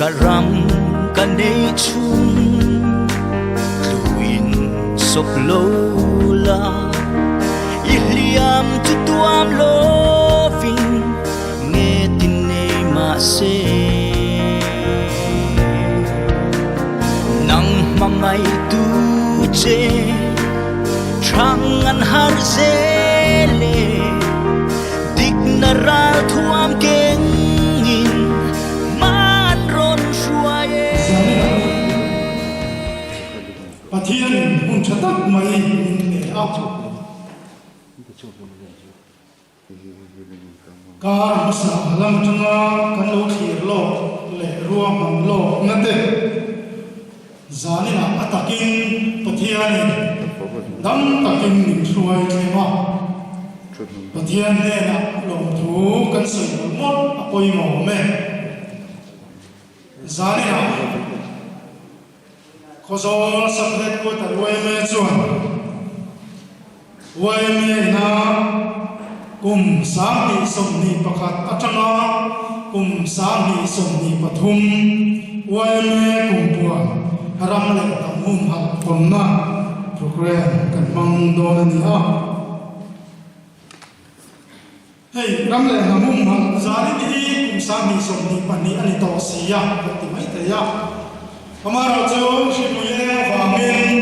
Ka ram ka nei chhun tluin sawp lo la i hliam chu tuam lovin nge ti nei mahse nang hmangaihtu che thang an har zel e dikna ral thuam kengin man rawn hruai e. Pathianin hun tha tak mai min pe a. Kar hmasa lam atanga kan lo thlir lawk leh ruahman lawkna te zaninah a takin Pathianin dam takin min hruai thleng a. Pathian hnenah lawmthu kan sawi mawlh mawlh a pawimawh awm e. Zaninah Khawzawl Sub-Headquarter yma chuan yma ina kum 2021 atanga kum 2023 yma kumpuan ram leh hnam humhalh hawnna programme kan hmang dawn a ni a. Hei, ram leh hnam humhalh zanin hi kum 2022 a ni tawh si a, kan ti mai thei a. Amaherawhchu hripui leng avangin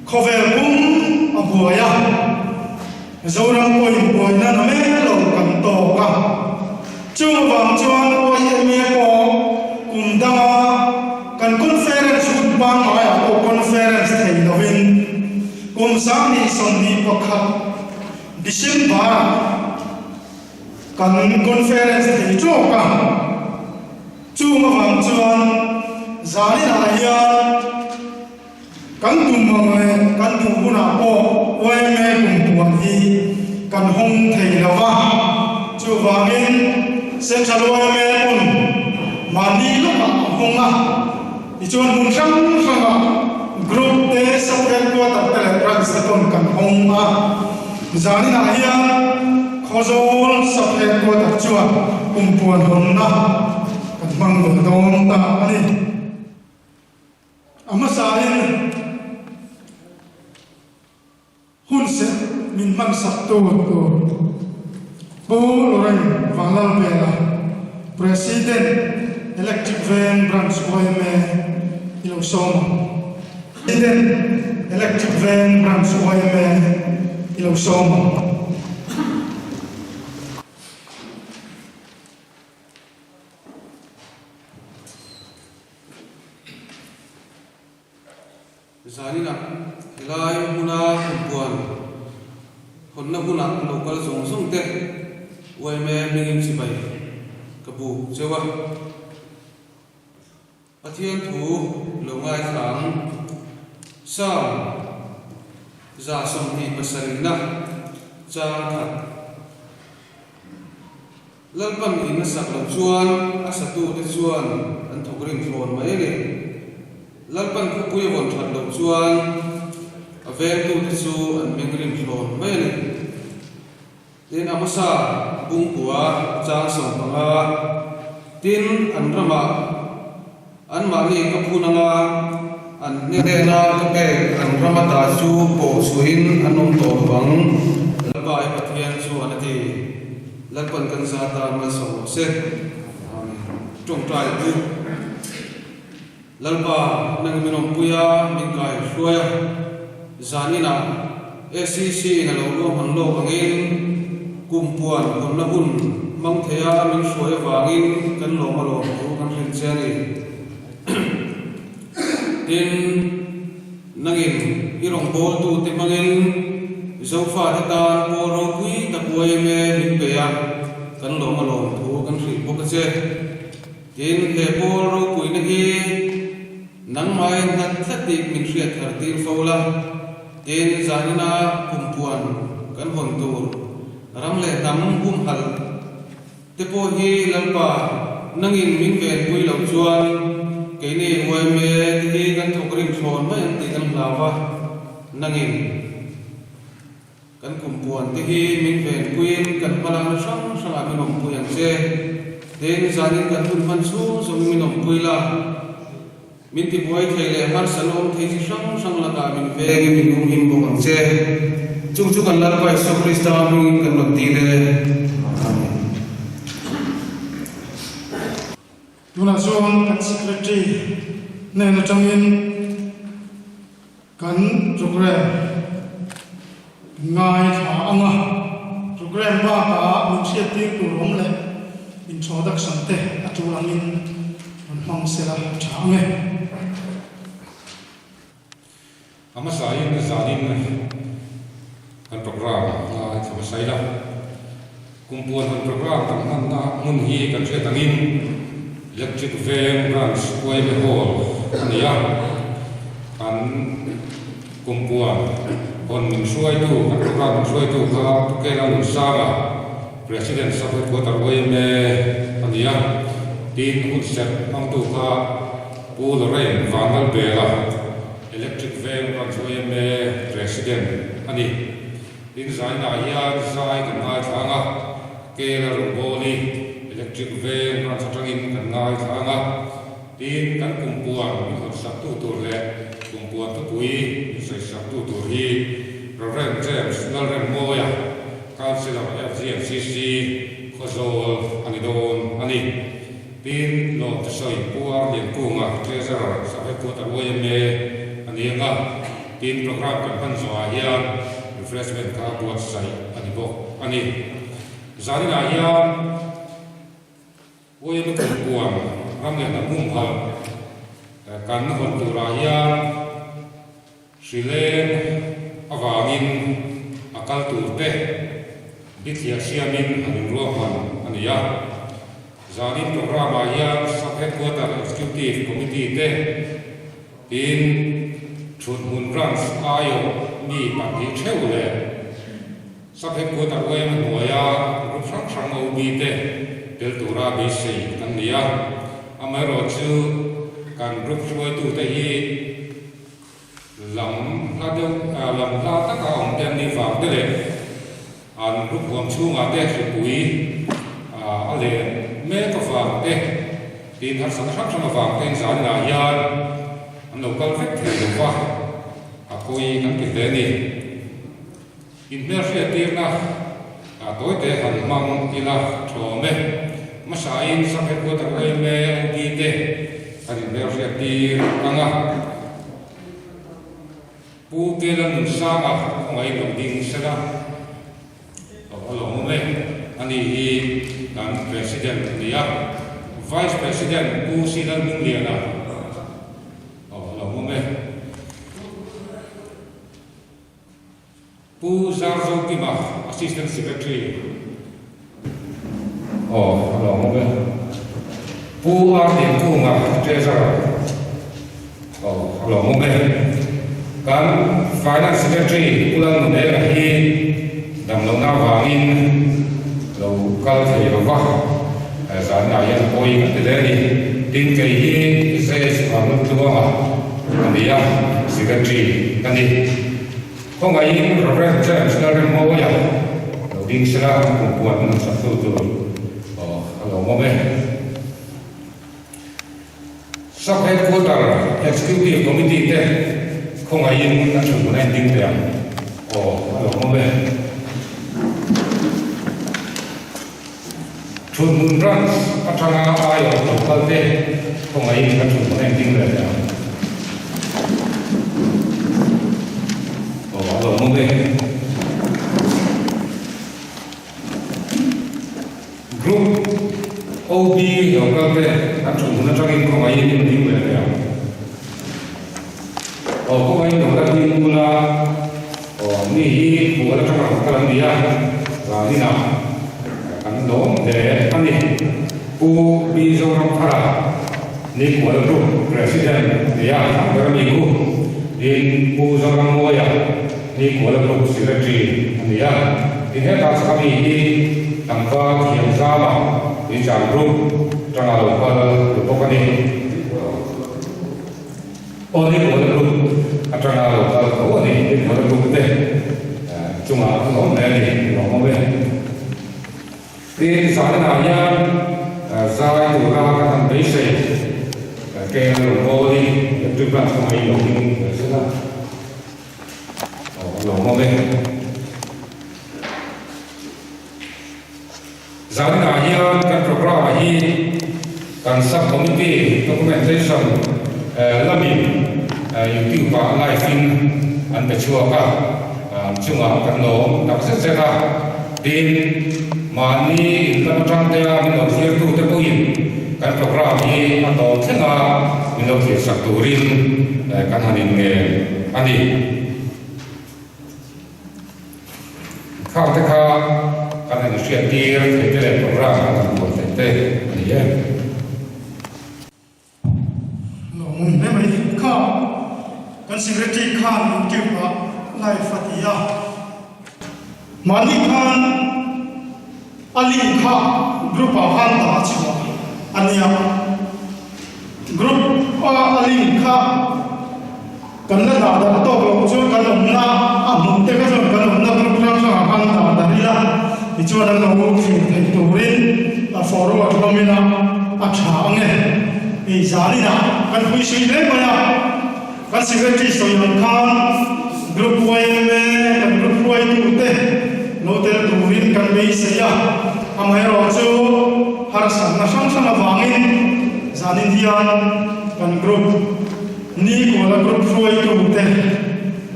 khawvel pum a buai a, Mizoram pawhin buaina na mek lo kan tawk a. Chung avang chuan YMA pawh kum danga kan conference hun pangngaiah pawh conference thei lovin kum 2021 December-ah kan conference thei tawk a. Chung avang chuan zaninah hian kan tum ang leh kan duh hunah pawh yma kumpuan hi kan hawng thei lo va. Chuvangin Central yma pawn mahni lawkah a hawng a, tichuan hmun hrang hrangah Group te, Sub-Headquarter te leh Branch te pawn kan hawng a. Zaninah hian Khawzawl Sub-Headquarter chuan kumpuan hawnna kan hmang ve dawn ta a ni. A hmasain hun serh min hman sak tu tur Pu Lorraine Vanlalbela, President, Electric Veng Branch yma i lo sawm ang. President, Electric Veng Branch yma i lo sawm ang. Zaninah helai hmuna kumpuan hawnna hunah lo kal zawng zawng te yma hmingin chibai ka buk cheu a. Pathian thu lo ngaithla ang. Psalm 27na chang khat. Lalpan in a sak loh chuan a satute chuan an thawk rim thlawn mai a ni. Lalpan khawpui a vawn that loh chuan a vengtute chu an meng rim thlawn mai a ni. Tin, Amosa bungkua chang 15, Tin, an ramah anmahni ka phun anga an hnena ka pek an ram ata chu pawh chhuahin an awm tawh lo vang. Lalpa i Pathian chuan a ti, Lalpan kan za tan malsawm rawh se. Amen. Tawngtai u. Lalpa, nang min awmpui a, min kai hruai a. Zan inah SEC in a lo ruahman lawk angin kum puan hawnna hun hmang thei a min hruai avangin kan lawm alawm thu kan hrilh che a ni. Tin, nangin i rawngbawltute hmangin Zofate tan pawl ropui tak yma min pe a, kan lawm alawm thu kan hrilh bawk a che. Tin, he pawl ropuina hi nangmahin nghat tlat tih min hriat thar tir fo la. Tin, zanina kumpuan kan hawn tur ram leh hnam humhalh te pawh hi Lalpa nangin min venpui loh chuan keini yma te hi kan thawk rim thlawn mai ang tih kan hlau va, nangin. Kan kumpuan te hi min venpuiin kan hmalakna hrang hrangah min awmpui ang che. Tin, zanin kan hun hman chhung zawngin min awmpui la. Min tibuai thei leh harsatna awm thei chi hrang hrang lakah min vengin min humhim bawk ang che. Chung chu kan Lalpa Isua Krista hmingin kan rawn dil e. Amen. Tunah chuan kan Secretary hnen atangin kan program ngaithla ang a, program bakah min hriattir tur awm leh introduction te a tul angin rawn hmang sela a tha ang e. A hmasain zanin kan program ngaithla hmasa ila, Kumpuan han program kan hmanna hmun hi kan hriat angin Electric Veng Branch yma Hall a ni a, kan Kumpuan hawn min hruaitu, kan program min hruaitu kha Pu Kela Nunsanga, President Sub Headquarter yma a ni a, tin hunserh hmangtu kha Pu Lorraine Vanlalbela, Electric Veng Branch yma President a ni. Tin zainah hian zai kan ngaithlang a, Kela Rawngbawl-i Electric Veng branch atangin kan ngaithlang a, tin kan kumpuan min hawn-saktu tur leh kumpuan thupui min sawisaktu tur hi Rev. James Lalremmawia, Councillor FGMCC, Khawzawl a ni dawn a ni. Tin, Lawmte sawi Pu Ar Liankunga, Treasurer, Sub-Headquarter yma a ni ang a, tin program kan hman zawhah hian refreshment kha buatsaih a ni bawk a ni. Zaninah hian yma kumpuan ram leh hnam humhalh kan hawn turah hian Hrileng avangin a kal turte bithliah siamin an inruahman a ni a. Zanin programme-ah hian Sub-Headquarter Executive Committee te tin Thuthmun Branch aiawh mi pahnih theuh leh Sub-Headquarter yma hnuaia group hrang hrang OB te tel tura beisei kan ni a. Amaherawhchu kan group hruaitute hi Lam hla deuh, lam hla taka awm te an nih vang te leh an group huam chhungah te hripui a len mek avang te tin harsatna hrang hrang avang te in zaninah hian an lo kal vek thei lo va, a pawi kan ti hle a ni. Inhmelhriattirna tawite han hmang ila thawm e. Hmasain Sub Headquarter yma OB te kan inhmelhriattir ang a. Pu Kela Nunsanga khawngaih lo ding sela a lawmawm e. Ani hi kan President a ni a. Vice President Pu Si Lalhmungliana a lawmawm e. Pu Zarzokima, Assistant Secretary. Aw, a lawm awm e. Pu R Liankunga, Treasurer. Aw, a lawm awm e. Kan Finance Secretary Pu Lalnunela hi damlohna avangin lo kal thei lo va, zanah hian pawi kan ti hle a ni. Tin, kei hi Zs Vanlutluanga a ni a, Secretary ka ni. Khawngaihin Rev. James Lalremmawia lo ding sela an kumpuan an sak tu tur a lo awm e. Sub Headquarter Executive Committee te khawngaihin an thut hmun a inding teh ang aw a lo awm e. Thut hmun Branch atanga aiawh lo kal te khawngaihin kan thut hmun a inding leh teh ang. Aw a lo awm e. Group OB lo kal te kan thut hmun atangin khawngaihin inding leh teh ang. Aw khawngaihin lo la ding bula aw mi hi khual atanga rawn kal an ni a, zaninah kan lawm hle a ni. Pu Pi Zoramthara Nikual Group President a ni a, a ber ami khu tin Pu Zorammawia Nikual Group Secretary a ni a. Tin hetah chak ami hi tlangval Thiamzama Tuichang Group atanga lo kal ni bawk a ni. Aw ni Kuala Group atanga lo kal tho a ni, ni Kuala Group te chungah an awm hle a ni, lawm awm e. Tin, zaninah hian. Zai tura kan han beisei keng a rawn bawl i electric branch kawng ei lo ding ve zet a, aw a lawmawm e. Zaninah hian kan programme hi kan sub committee documentation lamin youtube ah live in an pe chhuak a, an chungah kan lawm tak zet zet a. Tin, mahni in lam atang te a min lo thlir tute pawhin kan programme hi a tawp thleng a min lo thlir sak turin kan han inngen a ni. Khang te kha kan han hriat tir thei te leh programme kan han buai thei te a ni e. Lawmawm hle mai kha kan secretary khan YouTube ah live a ti a, mahni khan a link kha group ah khan dah a chhuah a nia, group a a link kha kan la dah darh tawk loh chuan kan awmna a hmuh te kha chuan kan awmna group hrang hrangah khan dah darh ila tichuan an lo thlir theih turin a forward hlawm ila a tha ang e. Hei zaninah kan phuisui hle mai a, kan secretary sawi ang khan group yma kan group hruaitute lo tel turin kan beisei a, amaherawhchu harsatna hrang hrang avangin zanin hian kan group Ni kuala group hruaitute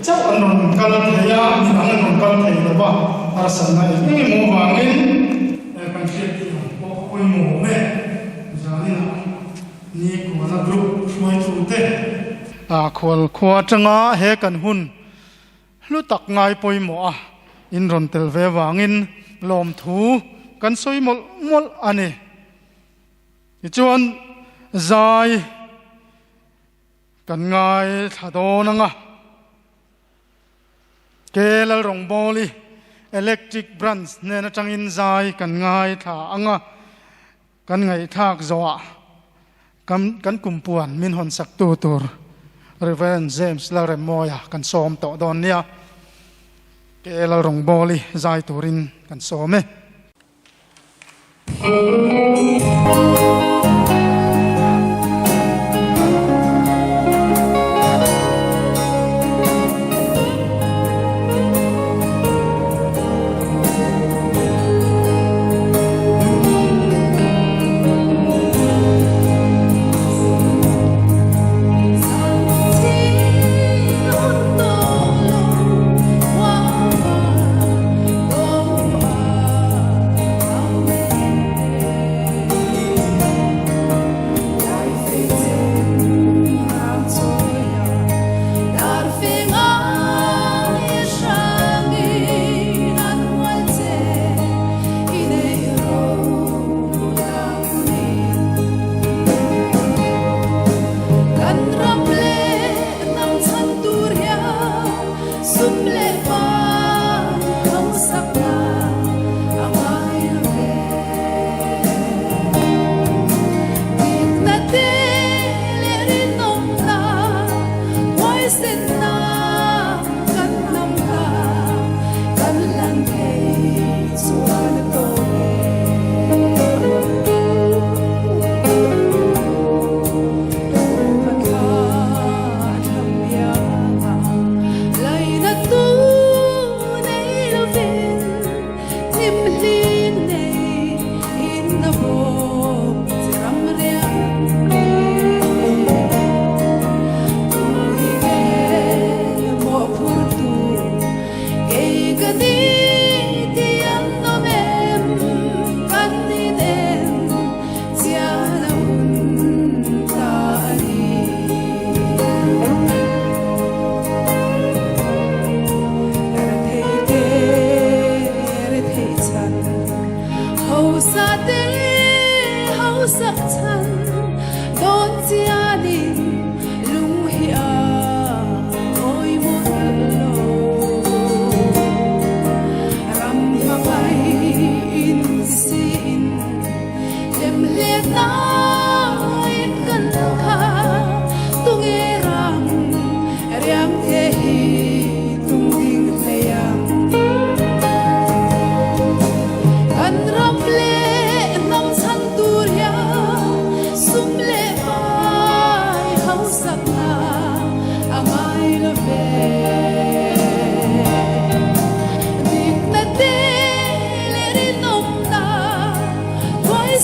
chauh an rawn kal thei a, mi dang an rawn kal thei lo va, harsatna eng eng emaw vangin kan hriat tih ang pawh a pawimawh e. Zaninah ni kuala group hruaitute. Khual khua atanga he kan hun hlu tak ngai pawimawh a in rawn tel ve vangin lawmthu kan sawi mawlh mawlh a ni. Tichuan zai kan ngaithla dawn ang a, Ke Lalrawngbawli Electric Branch hnen atangin zai kan ngaithla ang a, kan ngaihthlak zawhah kan kan kumpuan min hawn saktu tur Rev. James Lalremmawia kan sawm tawh dawn nia. Ke Lalrawngbawli zai turin kan sawm e.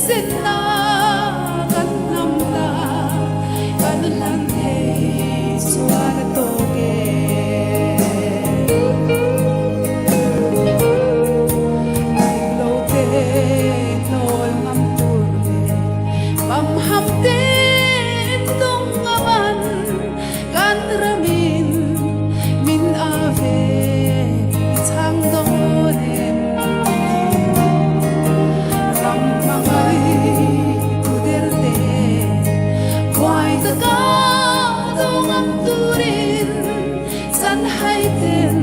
Huaisenna kan hnam ta, kan hlan thei chuan a tawk e. Dik lo te hnawl ngam tur leh pamham te tawng ngam an kan ramin min a ve i chhang dawn em? Ram hmangai tu der te huai taka do ngam turin chan hai ten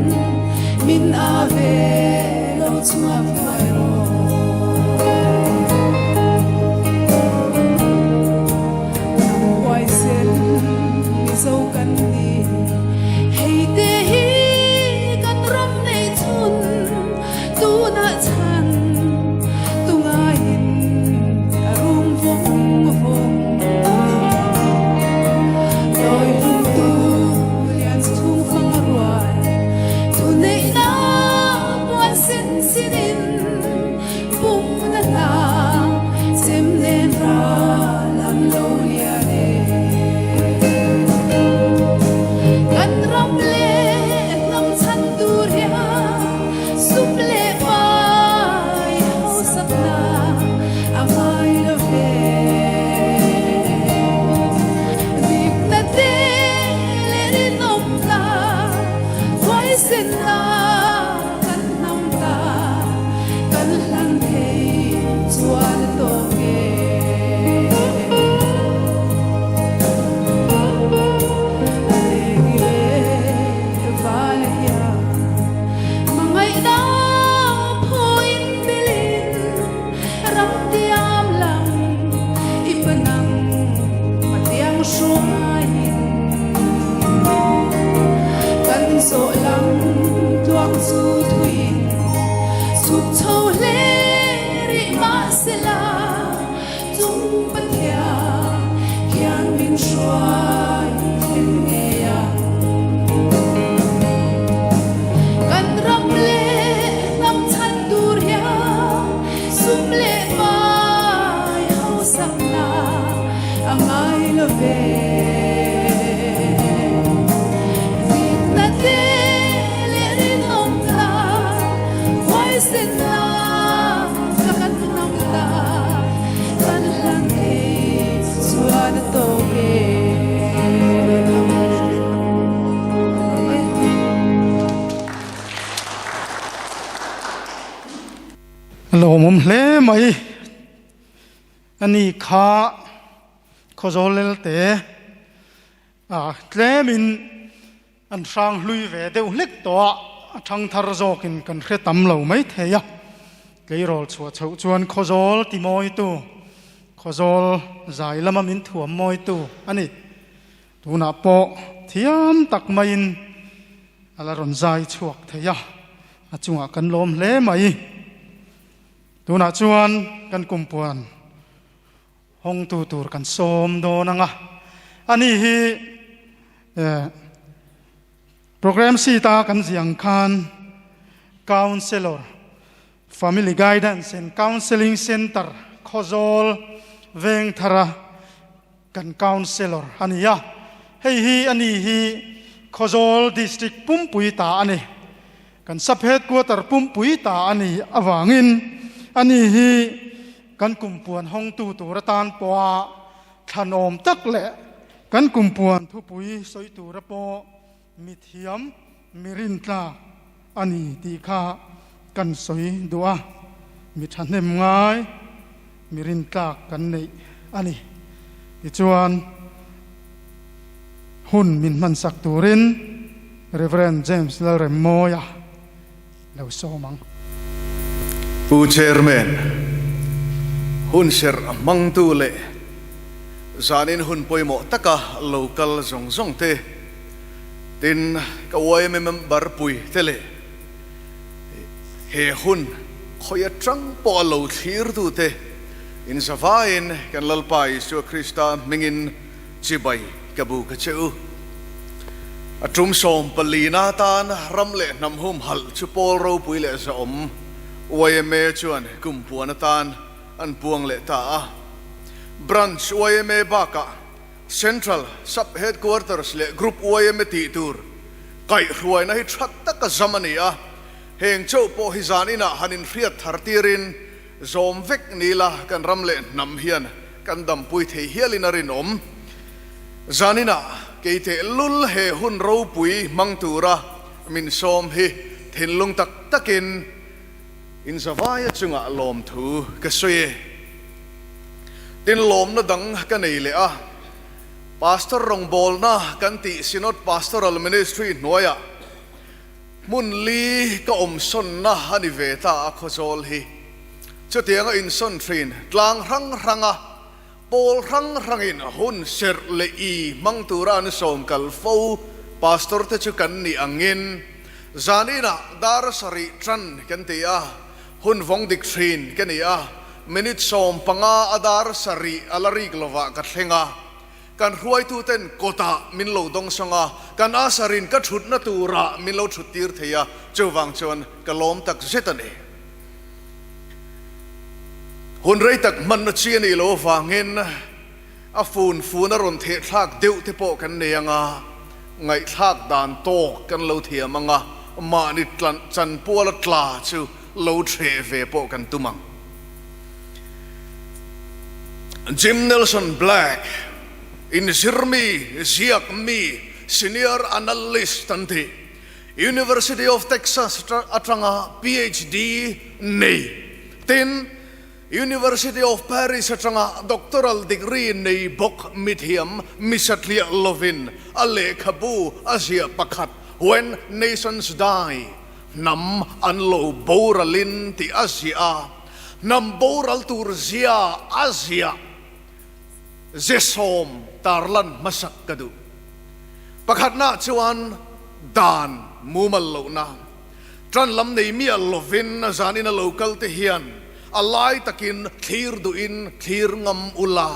min a ve lo chhuak thuai rawh. Ram huaisen Mizo kan ni hei te hi kan ram nei chhun Tunah chhan tungaiin a rum vawng vawng. Tawi hlumtu lian chhung fang a rual, thu neihna puan sin sinin pumna hna chem nen ral an lo lian e. Kan ram leh hnam chhan tur hian Sum leh pai hausakna a ngai lo ve. Dikna te leh rinawmna, huaisenna kan hnam ta, kan hlan thei chuan a tawk e. Leng leh val hian Hmangaihna phawiin bilin ram tiam lam i panang patiang hruaiin kan zawh lam tluang chu thuiin chhuk chho hle rih mahsela chung Pathian khian min hruai thleng ngei a. Kan ram leh hnam chhan tur hian sum leh pai hausakna a ngai lo ve. Dikna te leh rinawmna huaisenna kan hnam ta kan hlan thei chuan a tawk e. Lawmawm hle mai a ni kha Khawzawl Lelte a tlemin An hrang hlui ve deuh hlek tawh a, a thang thar zawkin kan hre tam lo mai thei a. Tleirawl chhuah chhoh chuan Khawzawl ti mawitu, Khawzawl zai lama min thuam mawitu a ni. Tunah pawh thiam tak maiin a la rawn zai chhuak thei a, a chungah kan lawm hle mai. Tunah chuan kan kumpuan Hawngtu tur kan sawm dawn ang a, ani hi Program sheet a kan ziah ang khan Counsellor, Family Guidance and Counselling Centre Khawzawl Vengthara kan Counsellor a ni a, hei hi ani hi Khawzawl District pumpui ta a ni. Kan Sub Headquarter pumpui ta a ni avangin ani hi Kan kumpuan hawngtu tur atan pawha thlanawm tak leh kan kumpuan thupui sawi tura pawh mithiam mi rintlak a ni tih kha kan sawi duh a, mi thahnem ngai mi rintlak kan neih a ni. Tichuan, hun min hmansak turin Rev. James Lalremmawia lo sawm ang. Pu Chairman, hun serh hmangtu leh zanin hun pawimawh taka lo kal zawng zawng te, tin ka yma member pui te leh he hun khawi atang pawh a lo thlirtu te inzavaiin kan Lalpa Isua Krista hmingin Chibai ka bu ka che u. A tum 14na atan ram leh hnam humhalh chu pawl ropui leh zahawm yma chuan kum puan atan an puang leh ta a. Branch yma bakah Central, Sub Headquarters leh Group yma tih tur kaihhruaina hi tha taka zam a ni a, heng chauh pawh hi zan inah han inhriat thar tirin zawm vek ni la kan ram leh hnam hian kan dampui thei hialin a rinawm. Zan inah kei tehlul he hun ropui hmang tura min sawm hi thinlung tak takin inzavaia chungah lawmthu ka sawi e. Tin lawmna dang ka nei leh a, Pastor rawngbawlna kan tih Synod Pastoral Ministry hnuaiah hmun li ka awmsawnna a ni ve ta a Khawzawl hi. Chutianga insawn thin tlang hrang hranga pawl hrang hrangin hun serh leh i hmang tura an sawm kal fo Pastor te chu kan nih angin zaninah dar sarih tan kan ti a, hun vawng dik thin ka ni a. Minute 15 a dar sarih a la rik lovah ka thleng a, kan hruaituten kawtah min lo dawngsawng a, kan asarin ka thutna turah min lo thut tir thei a, chuvang chuan ka lawm tak zet a ni. Hun rei tak hmanna chi a nih loh avangin a fun fun a rawn thehthlak deuh te pawh kan nei ang a, ngaihthlak dan tawk kan lo thiam ang a, mahni chanpuala tla chu lo threh ve pawh kan tum ang. Jim Nelson Black, inzir mi, ziak mi, senior analyst an ti. University of Texas atanga PhD nei. Tin, University of Paris atanga doctoral degree nei bawk mithiam misatliah lovin a lehkhabu a ziah pakhat When Nations Die, Hnam an lo boralin tih a ziah a, hnam boral tur zia a ziah ze sawm tarlan hmasak ka duh. Pakhatnaah chuan dan mumal lohna, tan lam nei miah lovin zanin a lo kal te hian a lai takin thlir duhin thlir ngam ula,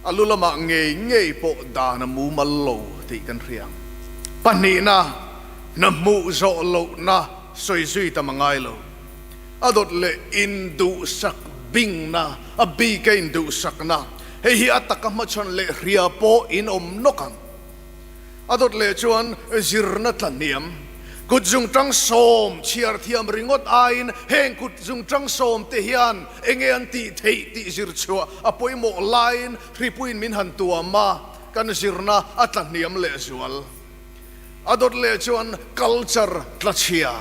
a lu lamah ngei ngei pawh dan a mumal lo tih kan hria ang. Pahnihna, hna hmuh zawh lohna sawi zui tam a ngai lo. A dawt leh induhsak bingna, a bika induhsakna, hei hi a taka hmachhawn leh hria pawh in awm nawk ang. A dawt leh chuan zirna tla hniam, kut zungtang sawm chhiar thiam ringawt aiin heng kut zungtang sawm te hian enge an tih theih tih zir chhuah a pawimawh laiin hripuiin min han tuam a, kan zirna a tla hniam leh zual. A dawt leh chuan culture tla chhia.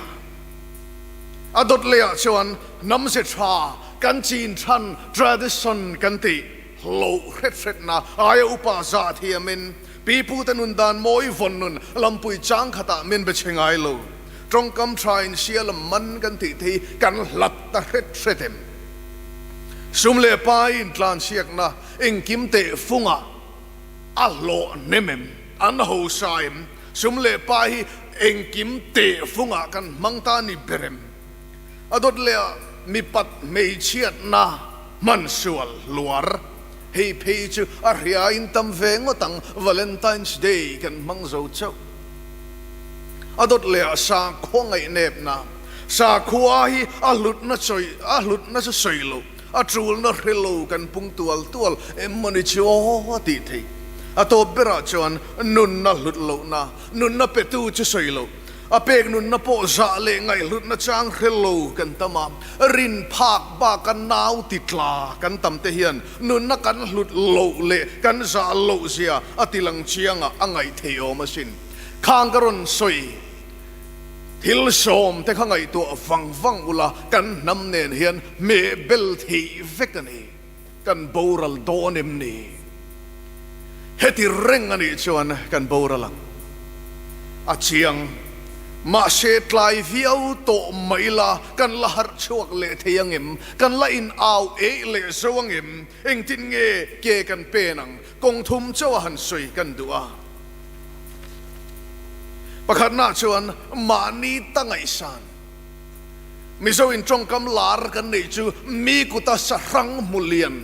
A dawt lehah chuan hnamze tha kan chin than tradition kan tih hloh hret hretna aia upa zah thiamin Pi pute nun dan mawi vawn nun lampui chang khatah min be chhe ngai lo. Tawngkam tha in sia lam man kan tih te hi kan hlat ta hret hret em? Sum leh pai in tlanchhiakna engkim teh fungah a hlawh hnem em? An hosa em? Sum leh pai hi engkim teh fungah kan hmang ta ni ber em? A dawt leh ah mipat hmeichhiatna hman sual hluar. Hei phei chu a hriain tam ve ngawt ang, Valentine's Day kan hmang zo chauh. A dawt leh ah sakhua ngaihnepna, sakhua hi a hlutna chawi, a hlutna chu sawi loh, a tulna hre lo kan pung tual tual em maw ni chu aw a tih theih. A tawp berah chuan nunna hlut lohna, nunna petu chu sawi loh, A pek nunna pawh zah leh ngaihhlutna chang hre lo kan tam a, rin phak baka nau ti tla kan tam te hian nunna kan hlut loh leh kan zah loh zia a ti lang chiangah a ngaih thei awm asin. Khang ka rawn sawi thil sawm te kha ngaihtuah vang vang ula kan hnam nen hian hmeh bel theih vek a ni. Kan boral dawn em ni? Heti reng a nih chuan kan boral ang. A chiang. Mahse tlai viau tawh mai la kan la harh chhuak leh thei ang em? Kan la in au eih leh zo ang em? Engtin nge ke kan pen ang? Kawng thum chauh a han sawi kan duh a. Pakhatnaah chuan mahni ta ngaihsan. Mizo in tawngkam lar kan neih chu mi kuta sahrang hmu lian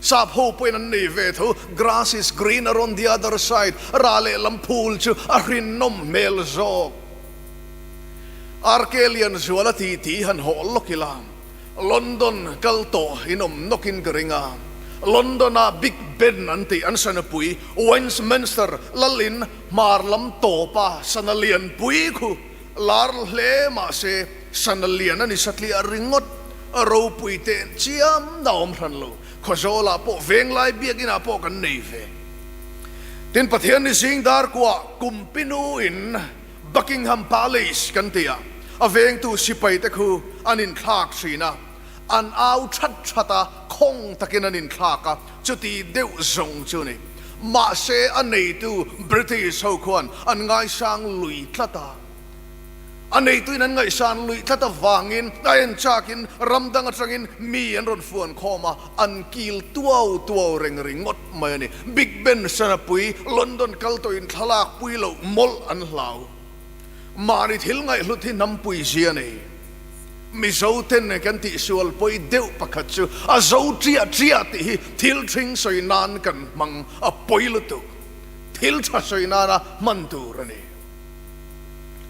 sap ho pawhin an nei ve tho, grass is greener on the other side, ra leh lam phul chu a hrinnawm hmel zawk. RK Lianzuala titi han hawh lawk ila. London kal tawh in awm nawkin ka ring a, London-a Big Ben an tih an sanapui Westminster lalin hmar lam tawpa sana lianpui khu lar hle mahse sana lian a ni satliah ringawt a ropui teh chiam na awm hran lo. Khawzawlah pawh venglai biakinah pawh kan nei ve. Tin Pathian ni zing dar kuah kumpinu in Buckingham Palace kan ti a, a vengtu sipai te khu an inthlak thin a, an au that that a, khawng takin an inthlak a, chuti deuh zawng chu ni. Mahse a neitu British ho khuan an ngaisang lui tlat a. A neituin an ngaihsan luih tlat avangin a en chakin ram dang atangin mi an rawn fuan khawm a, an kil tuau tuau reng ringawt mai a ni. Big Ben sanapui London kal tawhin thlalak pui loh mawlh an hlau. Mahni thil ngaihhlut hi hnampui zia nei. Mizo ten kan tihsual pawi deuh pakhat chu a zo ṭiah ṭiah tih hi thil ṭhing sawi nan kan hmang a pawi lutuk. Thil ṭha sawi nana hman tur a ni.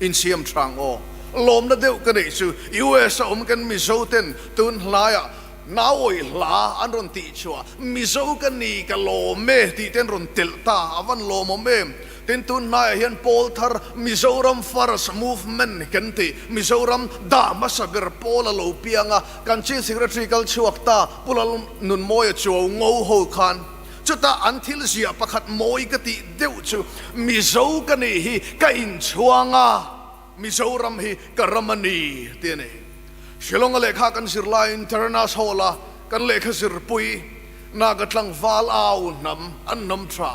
Insiam hrang aw. Lawmna deuh ka neih chu US a awm kan Mizo ten tun hlaiah Nauawih hla an rawn tih chhuah Mizo ka ni ka lawm e tih te an rawn telh ta a van lawmawm em. Tin tun hnaiah hian pawl thar Mizoram First Movement kan tih Mizoram dah hmasa ber pawl a lo piang a, kan Chief Secretary kal chhuak ta Pu Lalnunmawia Chuau ngo ho khan Chutah an thil ziah pakhat mawi ka tih deuh chu Mizo ka nih hi ka inchhuang a, Mizoram hi ka ram a ni tih a ni. Shillong-a lehkha kan zir laiin Terenas Hall-a kan lehkha zirpui Naga tlangval au hnam an hnam tha.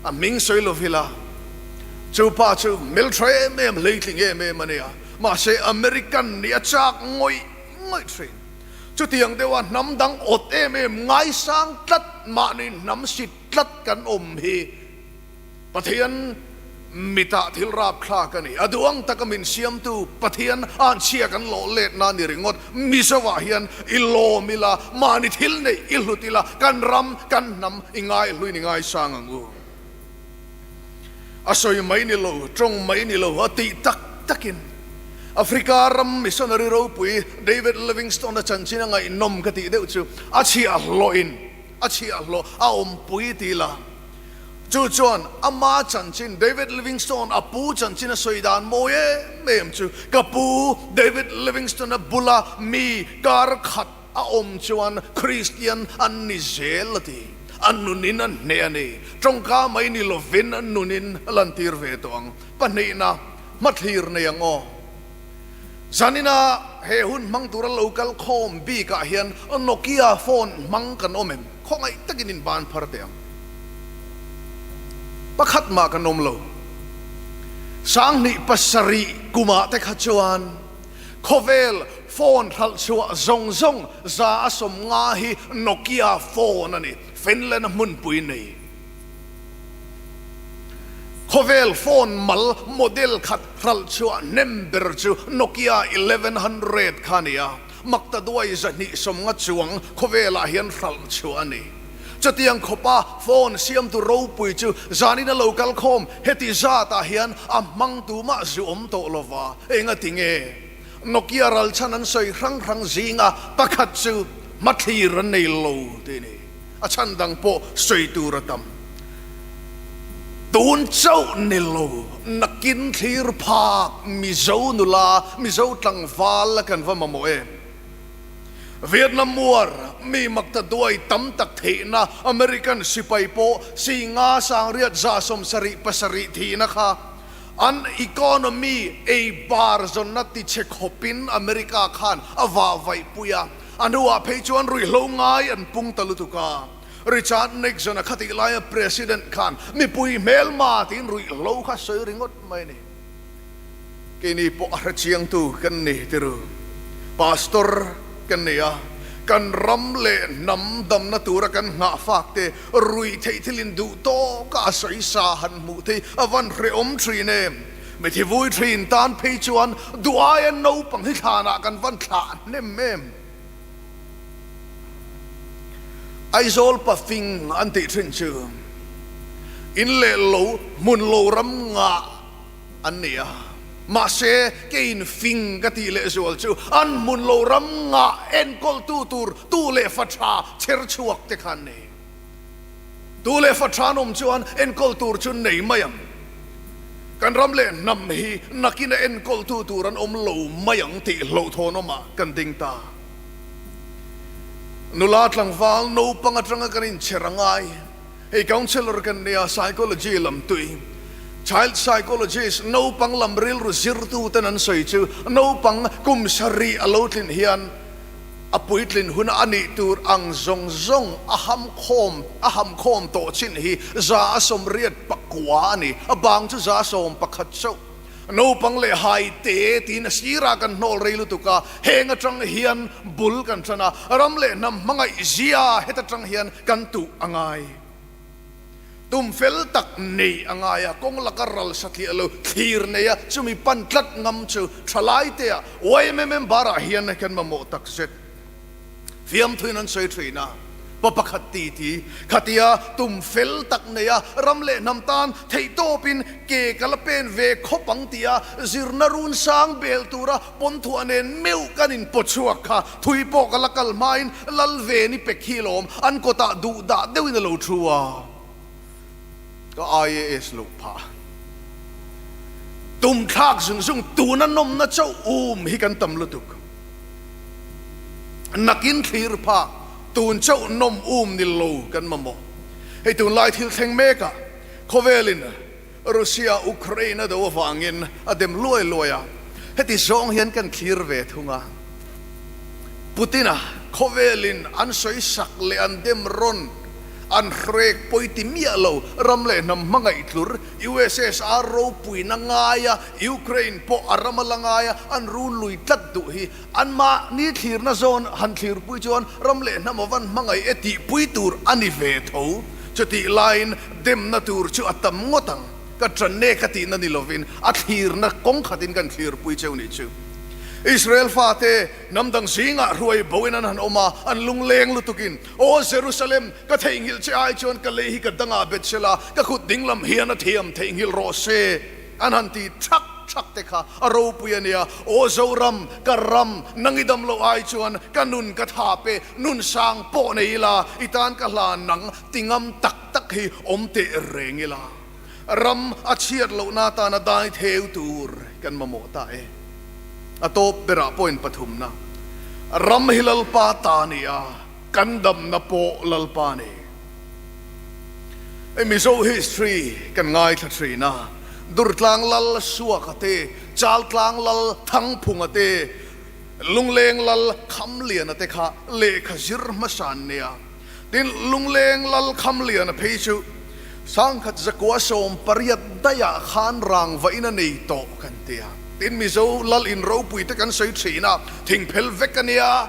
A hming sawi lo vila chu pa chu hmeltha em em hleitling em em a nia, mahse American nih a chak ngawih ngawih thin. Chutiang deuha hnam dang awt em em ngaisang tlat mahni hnam sit tlat kan awm hi Pathian mitah thil rapthlak a ni. A duh ang taka min siamtu Pathian anchhia kan lawh letna a ni ringawt. Mizoah hian i lawm ila, mahni thil neih i hlut ila, kan ram, kan hnam i ngaihluin i ngaisang ang u. A sawi mai ni lo, tawng mai ni lo, a tih tak takin Africa ram missionary ropui David Livingstone-a chanchin a ngaihnawm ka tih deuh chu a chhiahhlawhin a chhiahhlawh a awmpui ti la. Chu chuan ama chanchin David Livingstone a pu chanchin a sawi dan mawi em em chu ka pu David Livingstone-a bula mi kar khat A awm chuan Kristian an ni zel a ti. A nunin an hneh a ni. Tawngka mai ni lovin an nunin a lantir ve tawh ang. Pahnihna, hmathlir nei ang aw. Zanina he hun hmang tura lo kal khawm bikah hian Nokia phone hmang kan awm em? Khawngaih takin in ban phar teh ang. Pakhat mah kan awm lo. 2007 kumah te kha chuan Khawvel phone hralh chhuah zawng zawng 150 hi Nokia phone a ni, Finland-a hmunpui nei. Khawvel phone mal model khat hralh chhuah hnem ber chu Nokia 1100 kha a ni a, maktaduai 250 chuang khawvelah hian hralh chhuah a ni. Chutiang khawpa phone siamtu ropui chu zanin a lo kal khawm heti zatah hian a hmang tumah zu awm tawh lova, engati nge? Nokia ralchhan an sawi hrang hrang zinga pakhat chu hmathlir an nei lo tih a ni. A chhan dang pawh sawi tur a tam. Tun chauh ni lo, nakin thlir phak Mizo nula, Mizo tlangval la kan va mamawh em? Vietnam War mi makta duai tam tak theihna American sipai pawh singa sangriat 77 thihna kha an economy ei bar zawnna tichhe khawpin America khan a vah vaih pui a, a hnuah phei chuan ruihhlo ngai an pung ta lutuk a. Richard Nixon a khatih laia President khan mipui hmelma tiin ruihhlo kha sawi ringawt mai a ni. Keini pawh a hrechiangtu kan ni tiru. Pastor kan ni a, kan ram leh hnam damna tura kan nghah fak te ruih theih thil in duh tawka a sawi sa han hmuh thei a van hrehawm thin em. Mithi vui thin tan phei chuan duh aia naupang hi thlanah kan van thlah hnem em. Aizawl pafing an tih thin chu in leh lo hmun lo ram ngah an ni a. Mahse, keiin fing ka tih lehzual chu an hmun lo ram ngah enkawltu tur tu leh fa tha chher chhuak te kha an ni. Tu leh fa tha an awm chuan enkawl tur chu nei mai ang. Kan ram leh hnam hi nakin a enkawltu tur an awm lo mai ang tih hlauhthawnawmah kan ding ta. Nula tlangval naupang atanga kan inchher a ngai. Hei counsellor kan nia, psychology lam tui, child psychologist, naupang lam rilru zirtu ten an sawi chu naupang kum sarih a lo tlin hian a puitlin hun a nih tur ang zawng zawng a ham khawm a ham khawm tawh chin hi 184 a ni, a bang chu 11 chauh. Naupang leh hai te tiin a sirah kan hnawl rei lutuk a, heng atang hian bul kan tan a, ram leh hnam hmangaih zia heta tang hian kan tuh a ngai. Tum fel tak nei a ngai a, kawng laka ral satliah lo thlir nei a, chumi pan tlat ngam chu thalai te ah yma member ah hian kan mamawh tak zet. Fiamthuin an sawi thin a, pa pakhat ti ti khatia tum fel tak nei a, ram leh hnam tan theihtawpin ke ka la pen ve khawp ang tia zirna run sang bel tura pawnthuah nen meuh kan inpaw chhuak kha thui pawh ka la kal hmain lal ve ni pek hi lawm an kawtah duh dah deuhin a lo thu a, ka IAS loh phah. Tum thlak zung zung tuna nawmna chauh um hi kan tam lutuk. Nakin thlir phak tun chauh nawm um ni lo kan mamawh. Hei tunlai thil thleng mekah khawvelin Russia Ukraine a do avangin a dem luai luai a, heti zawng hian kan thlir ve thung a. Putin-a khawvelin an sawi sak leh an dem rawn an hrek pawi ti miah lo ram leh hnam hmangaih tlur USSR ropuina ngaia Ukraine pawh a ram a la ngai a, an run lui tlat duh hi anmahni thlirna zawn han thlirpui chuan ram leh hnam a van hmangaih e tihpui tur a ni ve tho. Chutih laiin demna tur chu a tam ngawt ang. Ka ṭan e ka tihna ni lovin a thlirna kawng khatin kan thlirpui cheu nih chu. Israel fate hnam dang zingah hruai boin an han awm a, an lungleng lutukin, Aw Jerusalem, ka theihnghilh che ai chuan ka lei hi ka dangah bet sela, ka kut dinglam hian a thiam theihnghilh rawh se. An han ti thak thak te kha a ropui a nia. Aw Zoram, ka ram, nang i dam loh ai chuan ka nun ka thap e, nun sang pawh nei ila, i tan ka hlan nang ti ngam tak tak hi awm teh reng ila. Ram a chhiat lohna atana dai theu tur kan mamawh ta e. A tawp berah point pathumna, Ram hi Lalpa ta ni a, kan damna pawh Lalpa ni. Hei Mizo history kan ngaithla thin a, Durtlang Lal Suaka te, Chaltlang Lal Thangphunga te, Lungleng Lal Khamliana te kha lehkha zir hmasa an nia. Tin, Lungleng Lal Khamliana phei chu 1918 daihah khan rangva in a nei tawh kan ti a. Tin, Mizo Lal in ropui te kan sawi thin a, thingphel vek a nia.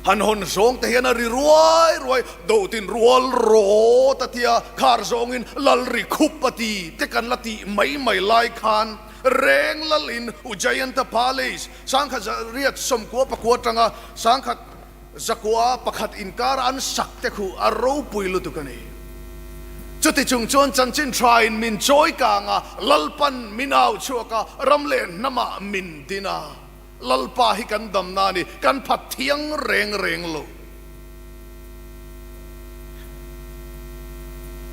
Han hawn zawng te hian a ri ruai ruai, dotin rual rawt a tia, khar zawngin lal ri khup a ti te kan la tih mai mai lai khan reng lalin Ujjayanta Palace 1999 atanga 1901 inkara an sak te khu a ropui lutuk a ni. Chuti chung chuan chanchin thain min chawi kang a, Lalpan min au chhuak a, ram leh hnamah min din a. Lalpa hi kan damna a ni, kan phat thiang reng reng lo.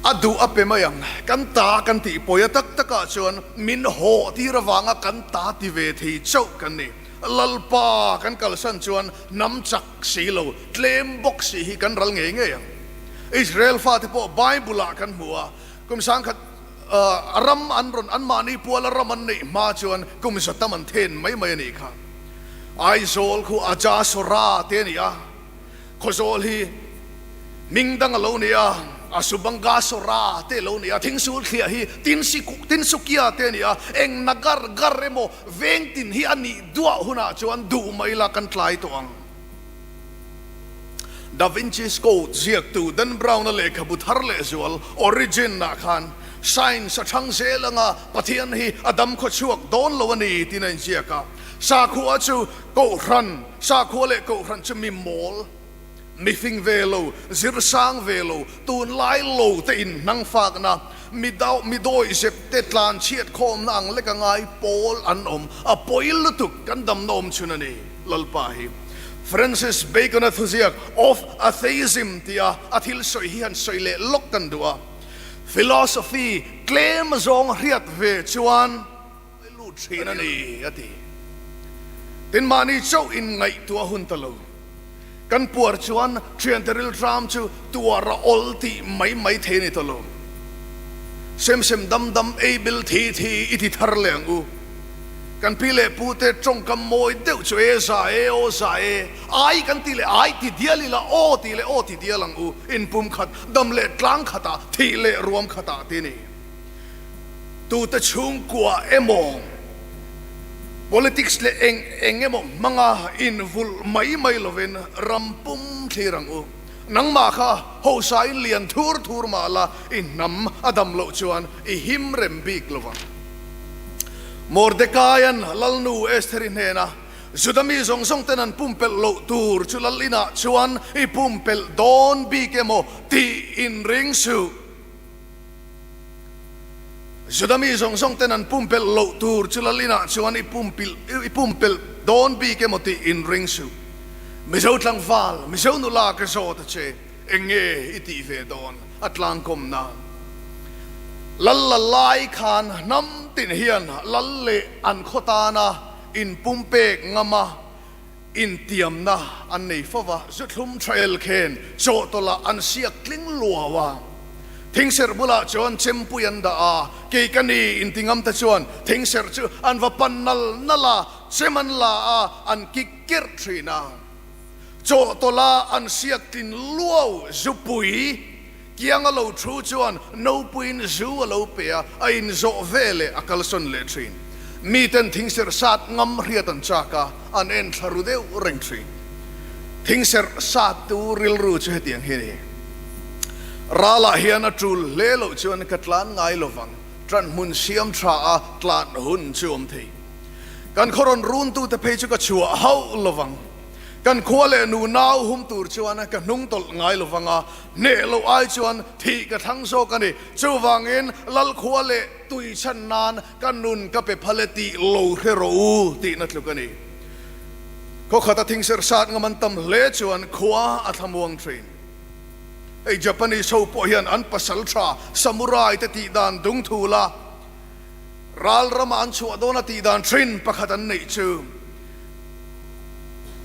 A duh a pe mai ang, kan ta kan tih pawi a tak takah chuan min hawh tir avanga kan ta ti ve thei chauh kan ni. Lalpa kan kalsan chuan hnam chak si lo, tlem bawk si hi kan ral ngei ngei ang. Israel fate pawh Bible-ah kan hmu a, kum 1000 A ram an rawn, anmahni puala ram an neih hma chuan kum za tam an then mai mai a nih kha. Aizawl khu Aja Sora te a ni a, Khawzawl hi hming dang a lo ni a, Asubanga Sora te a lo ni a, Thingsul thliah hi Tinsukia te a ni a, eng na gar gar emaw veng tin hi a nih duah hunah chuan duh mai la kan tlai tawh ang. Da Vinci's Code ziaktu Dan Brown-a lehkhabu thar lehzual Origin-ah khan science a chhang zel anga Pathian hi a dam khaw chhuak dawn lo a ni tiin a inziak a. Sakhua chu Kohhran, sakhua leh Kohhran chu mi mawl. Mifing ve lo, zir sang ve lo, tunlai lo te in hnang fakna, mi dau, mi dawi zep te tlan chhiat khawmna ang lek a ngai pawl an awm. A pawi lutuk kan damna awm chhun a ni, Lalpa hi. Francis Bacon-a thuziak Of Atheism tia a thil sawi hi han sawi leh lawk kan duh a. Philosophy tlem zawng hriat ve chuan lut thin a ni, a ti. Tin, mahni chauh in ngaihtuah hun ta lo. Kan puar chuan thiante rilhram chu tuar a awl tih mai mai thei a ni ta lo. Sem sem dam dam ei bil thi thi i ti thar leh ang u. Kan pi leh pu te tawngkam mawi deuh chu e za e aw za e, ai kan ti leh ai ti dial ila aw ti leh aw ti dial ang u, inpum khat dam leh tlang khatah thih leh ruam khatah ti ni. Tute chhungkua emaw politics leh eng eng emaw hmanga invulh mai mai lovin ram pum thlir ang u. Nangmah kha hosain lian thur thur mah la i hnam a dam loh chuan i him rem bik lo vang. Mordekaia'n Lalnu Estheri hnena Juda mi zawng zawng ten an pumpelh loh tur chu Lal inah chuan i pumpelh dawn bik emaw tih inring suh. Juda mi zawng zawng ten an pumpelh loh tur chu Lal inah chuan i pumpilh i pumpelh dawn bik emaw tih inring suh. Mizo tlangval, Mizo nula ka zawt a che, eng nge i tih ve dawn a tlangkawm nan? Lal la lai khan hnam tin hian lal leh an khaw tana inpumpek ngam a intiamna an nei fo va, zuthlum thael khen chawhtawlh ah an siak tling luau a, thingserh bulah chuan chempui an dah a, kei ka ni inti ngam te chuan thingserh chu an va pan nal nal a, chem an la a, an kik kerh thin a. Chawhtawlh ah an siak tlin luau zupui kiang a lo thu chuan nopuiin zu a lo pe a, a inzawh ve leh a kalsawn leh thin. Miten thingserh sat ngam hriat an chak a, an en thla ru deuh reng thin. Thingserh sat tu rilru chu hetiang hi a ni. Ralah hian a tul hle loh chuan ka tlan ngai lovang, tan hmun siam tha a tlan hun chu awm thei. Kan khaw rawn runtute phei chu ka chhuah hauh lovang. Kan khua leh nu nau hum tur chuan ka hnung tawlh ngai lo vang a, hneh loh ai chuan thih ka thlang zawk a ni. Chuvangin Lalkhua leh tui chhan nan ka nun ka pe phal e tih lo hre rawh u tihna tluk a ni. Khaw khata thingserh sat ngam an tam hle chuan khua a thlamuang thin. Hei Japanese ho pawh hian an pasal tha samurai te tih dan dung thul a, ral rama an chhuah dawn a tih dan thin pakhat an neih chu.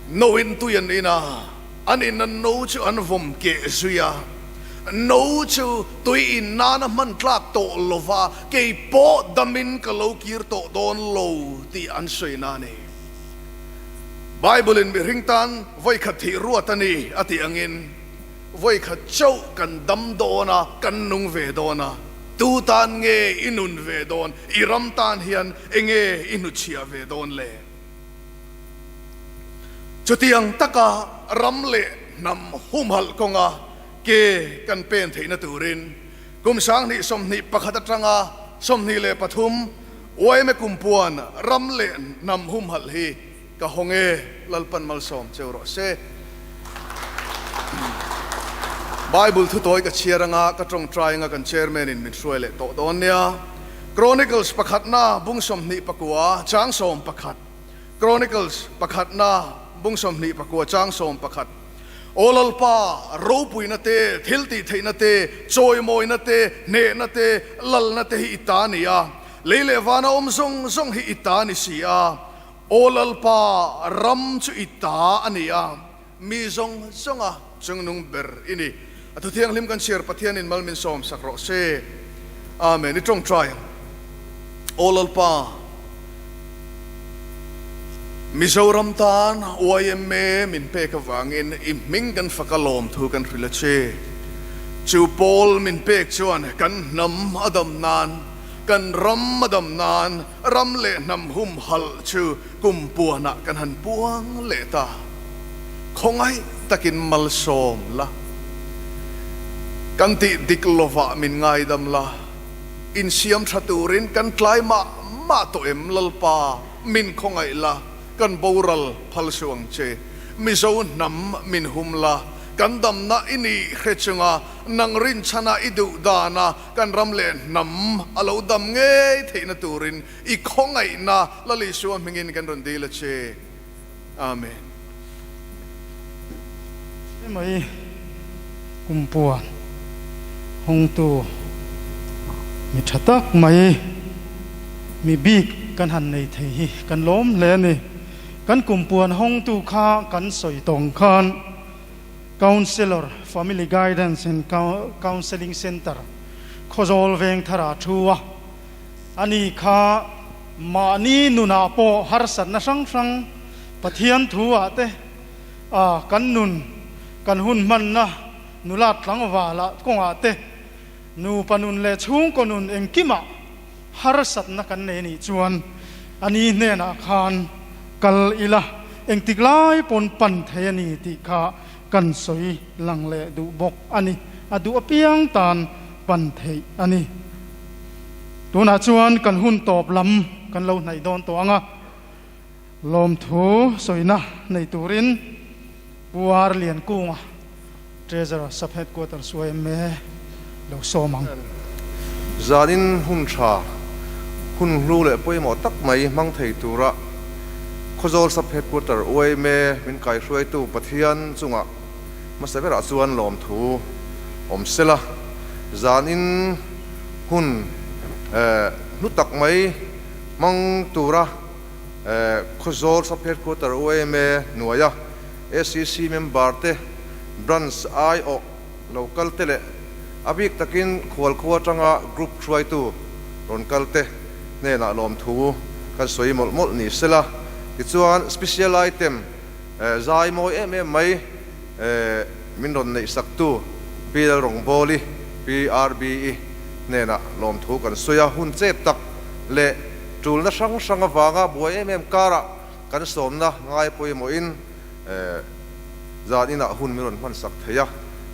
No in tui an in a, an in a no chu an vawm keh zui a. No chu tui in nana hman tlak tawh lo va, kei pawh damin ka lo kir tawh dawn lo tih an sawi na a ni. Bible in mihring tan vawikhat thih ruat a ni a tih angin vawikhat chauh kan dam dawn a, kan nung ve dawn a. Tu tan nge i nun ve dawn? I ram tan hian enge i hnuchhiah ve dawn le? Chutiang taka ram leh hnam humhalh kawnga ke kan pen theihna turin kum 2021 atanga 23 yma kumpuan ram leh hnam humhalh hi ka hawng e, Lalpan malsawm cheu rawh se. Bible thutawi ka chhiar anga ka tawngtai anga kan Chairman in min hruai leh tawh dawn nia. Chronicles pakhatna bung 29 chang 11 Chronicles pakhatna bung 29 chang 11 Aw Lalpa, ropuina te, thiltihtheihna te, chawimawina te, hnehna te, lalna te hi i ta a ni a, lei leh vana awm zawng zawng hi i ta a ni si a. Aw Lalpa, ram chu i ta a ni a, mi zawng zawnga chungnung ber i ni. A thu thianghlim kan chhiar Pathianin mal min sawm sak rawh se. Amen. I tawngtai ang. Aw Lalpa, Mizoram tan yma min pek avangin i hming kan fak a lawm thu kan hrilh a che. Chu pawl min pek chuan kan hnam a dam nan, kan ram a dam nan, Ram leh hnam humhalh chu kum puanah kan han puang leh ta. Khawngaih takin malsawm la. Kan tih dik lovah min ngaidam la. Insiam tha turin kan tlai mah mah tawh em Lalpa min khawngaih la, kan boral phal suh ang che. Mizo hnam min hum la. Kan damna i nih hre chunga nang rinchhana i duh dana kan ram leh hnam a lo dam ngei theihna turin i khawngaihna Lal Isua hmingin kan rawn dil a che. Amen. Hemai kumpuan hawngtu mi tha tak mai mi bik kan han nei thei hi kan lawm hle a ni. Kan kumpuan hawngtu kha kan sawi tawng khan Counsellor, Family Guidance and Counselling Centre, Khawzawl Vengthara thu a, ani kha mahni nunah pawh harsatna hrang hrang Pathian thu ah te a kan nun kan hun hmanna nulat tlangvalah kawngah te nupa nun leh chhungkaw nun engkimah harsatna kan nei nih chuan ani hnenah khan kal ila engtik lai pawn pan thei a ni tih kha kan sawi lang leh duh bawk a ni. A duh apiang tan pan theih a ni. Tunah chuan kan hun tawp lam kan lo hnaih dawn tawh ang a, lawmthu sawina nei turin Pu Ar Liankunga, Treasurer Sub Headquarters yma lo sawm ang. Zanin hun tha, hun hlu leh pawimawh tak mai hmang thei tura Khawzawl Sub Headquarter yma min kaihruaitu Pathian chungah hmasa berah chuan lawmthu awm sela. Zanin hun hlu tak mai hmang tura Khawzawl Sub Headquarter yma hnuaia ACC member te, Branch aiawh lo kal te leh a bik takin khualkhua atanga Group hruaitu rawn kal te hnenah lawmthu kan sawi mawlh mawlh ni sela. Tichuan Special Item zai mawi em em mai min rawn neih saktu Pi Lalrawngbawli, PRB-i hnenah lawmthu kan sawi a. Hun chep tak leh tulna hrang hrang avanga buai em em karah Kan sawmna ngai pawimawhin zan inah hun min rawn hmansak thei a,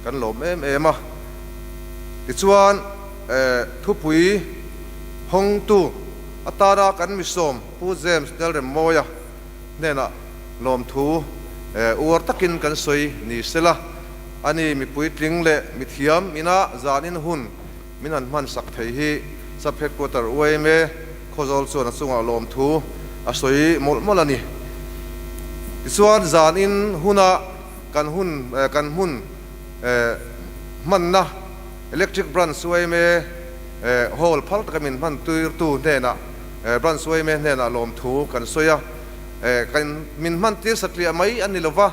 kan lawm em em a. Tichuan, thupui hawngtu atana kan misawm Pu James Lalremmawia hnenah lawmthu uar takin kan sawi ni sela, ani mipuitling leh mithiam ina zan in hun Min han hmansak thei hi Sub Headquarter yma Khawzawl chuan a chungah lawmthu a sawi mawlh mawlh a ni. Tichuan zanin huna kan hun kan hmun hmanna Electric Branch yma Hall phal taka min hman tirtu hnenah Branch yma hnenah lawmthu kan sawi a, kan min hman tir satliah mai a ni lova,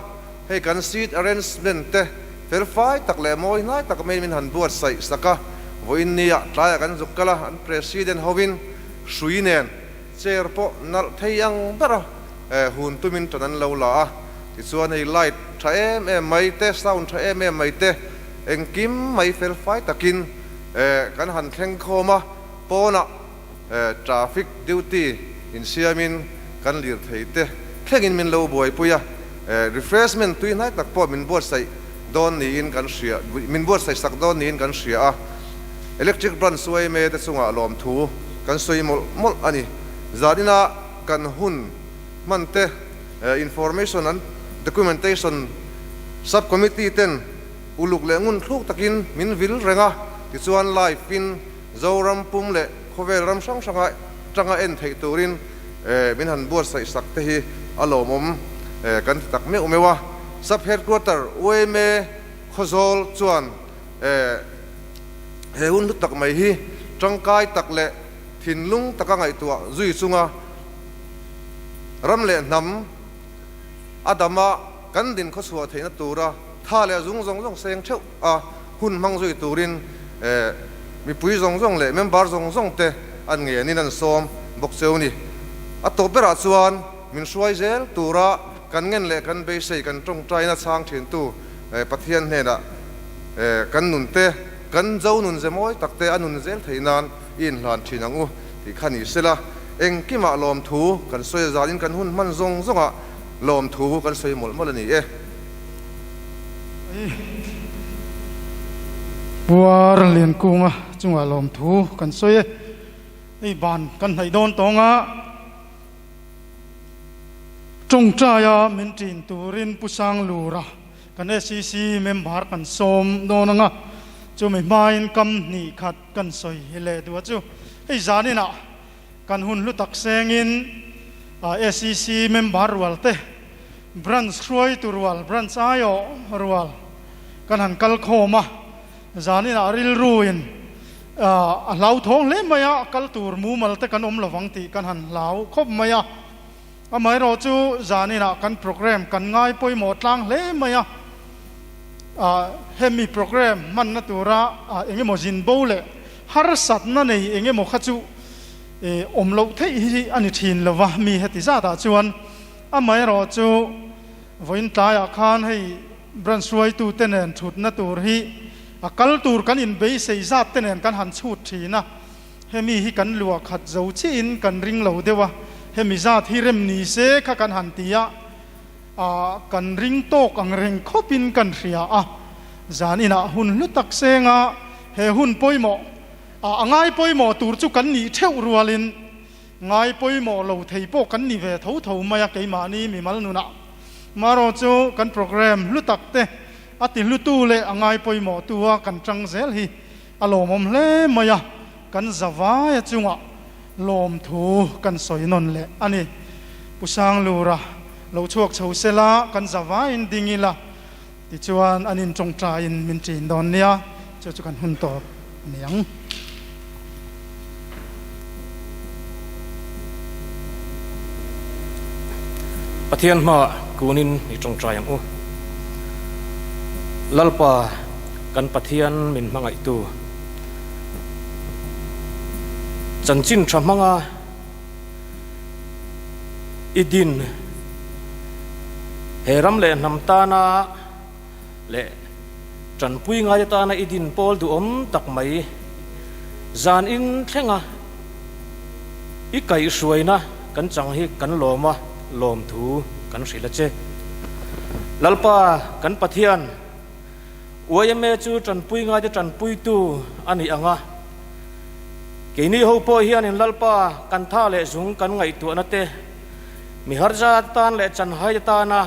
Hei kan seat arrangement te felfai tak leh mawi hnai tak mai min han buatsaih sak a, vawiin nia tlaiah kan zuk kal a, an president hovin hrui nen chair pawh nalh thei ang ber a hun tumin tan an lo la a, tichuan hei light tha em em mai te, sound tha em em mai te, engkim mai felfai takin kan han thleng khawm a, pawnah Traffic duty insiamin kan lirthei te thlengin min lo buaipui a, refreshment tui hnai tak pawh min buatsaih dawn niin kan hria, min buatsaih sak dawn niin kan hria a. Electric branch yma te chungah lawmthu kan sawi mawlh mawlh a ni. Zanina kan hun hman te information and documentation sub committee ten uluk leh ngun thluk takin min vil reng a, tichuan live in Zoram pum leh khawvel ram hrang hranga tanga en theih turin min han buatsaih sak te hi a lawmawm kan ti tak meuh meuh a. Sub Headquarter yma Khawzawl chuan he hun hlu tak mai hi tangkai tak leh thinlung taka ngaihtuah zui chunga ram leh hnam a dama kan din khawchhuah theihna tura tha leh zung zawng zawng seng theuh a hun hmang zui turin mipui zawng zawng leh member zawng zawng te an ngenin an sawm bawk cheu ni. A tawp berah chuan min hruai zel tura kan ngen leh kan beisei kan tawngtaina chhang thintu Pathian hnenah kan nun te, kan zo nun ze mawi tak te a nun zel theih nan i inhlan thin ang u tih kha ni sela, engkimah lawmthu kan sawi a zanin kan hun hman zawng zawngah lawmthu kan sawi mawlh mawlh a ni e. Puar Liankunga chungah lawmthu kan sawi e. Hei ban kan hnaih dawn tawng a, tawngtaia min ṭin turin Pu Sanglura. Kan SEC member kan sawm dawn anga chumi hmain kam hnih khat kan sawi hi leh duh a chu. Hei zaninah kan hun hlu tak sengin SEC member rual te branch hruaitu rual, branch aiawh rual kan han kal khawm a, zaninah rilruin a hlauthawng hle mai a, kal tur mumal te kan awm lovang tih kan han hlau khawp mai a. Amaherawh chu zaninah kan program kan ngai pawimawh tlang hle mai a, hemi program hmanna tura eng emaw zin bo leh harsatna nei eng emaw kha chu awm loh theih hi a ni thin lo va, mi heti zatah chuan amaherawh chu vawiin tlaiah khan hei branch hruaitute nen thutna tur hi a kal tur kan inbeisei zat te nen kan han chhut thin a. Hemi hi kan luah khat zo chiahin kan ring lo deuh a, hemi zat hi rem ni se kha kan han ti a, ah kan ring tawk ang reng khawpin kan hria a, zan inah hun hlu tak seng a, he hun pawimawh, ah a ngai pawimawh tur chu kan nih theuh rualin ngai pawimawh lo thei pawh kan ni ve tho tho mai a keimahni mimal nunah. Marawh chu kan program hlu tak te a ti hlutu leh a ngai pawimawh tu a kan tang zel hi A lawmawm hle mai a, kan zavaia chungah lawmthu kan sawi nawn leh a ni. Pu Sanglura lo chhuak chho sela kan zavaiin ding ila, tichuan an intawngtaiin min ṭin dawn nia, chu chu kan hun tawp a ni ang. Pathian hmaah kunin i tawngtai ang u. Lalpa kan Pathian min hmangaihtu chanchin tha hmanga i din he ram leh hnam tana leh tanpui ngai atana i din pawl duhawm tak mai zan in thlenga i kaihhruaina kan chang hi kan lawm a, lawmthu kan hrilh a che. Lalpa kan Pathian, yma chu tanpui ngaite tanpuitu a ni ang a, keini ho pawh hianin Lalpa kan tha leh zung kan ngaihtuahna te, mi harza tan leh chanhai atana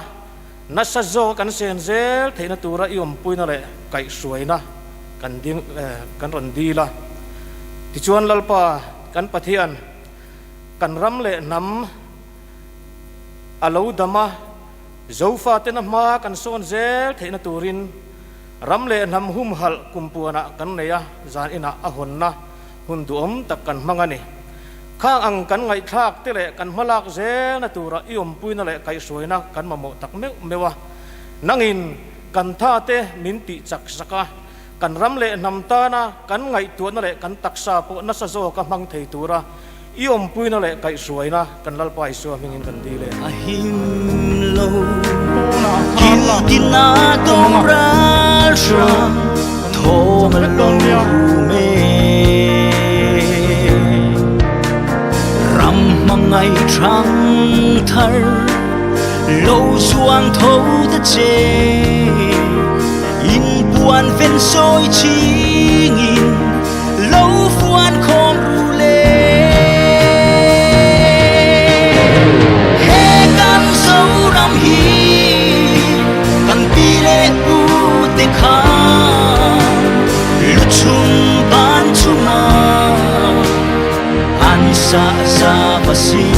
Nasa zawk kan sen zel theihna tura i awmpuina leh kaihhruaina kan ding kan rawn dil a. Tichuan Lalpa kan Pathian, kan ram leh hnam a lo dam a, Zofatena hma kan sawn zel theihna turin ram leh hnam humhalh kumpuanah kan nei a, zan inah a hawnna hun duhawm tak kan hmang a ni. Khang ang kan ngaihthlak te leh kan hmalak zelna tura i awmpuina leh kaihhruaina kan mamawh tak meuh meuh a. Nangin kan tha te min tih chak sak a, kan ram leh hnam tana kan ngaihtuahna leh kan taksa pawh nasa zawka hmang thei tura i awmpuina leh kaihhruaina kan Lalpa Isua hmingin kan dil e. A him lo kil tina dawm ral hrang thawm a lo rum e. Ram hmangaih thang thar lo zuang tho ta che in puan ven sawi chingin lo fuan khawm ru le. He kan Zoram hi kan pi leh pu te khan lu chung ban chunga an sa za va sin.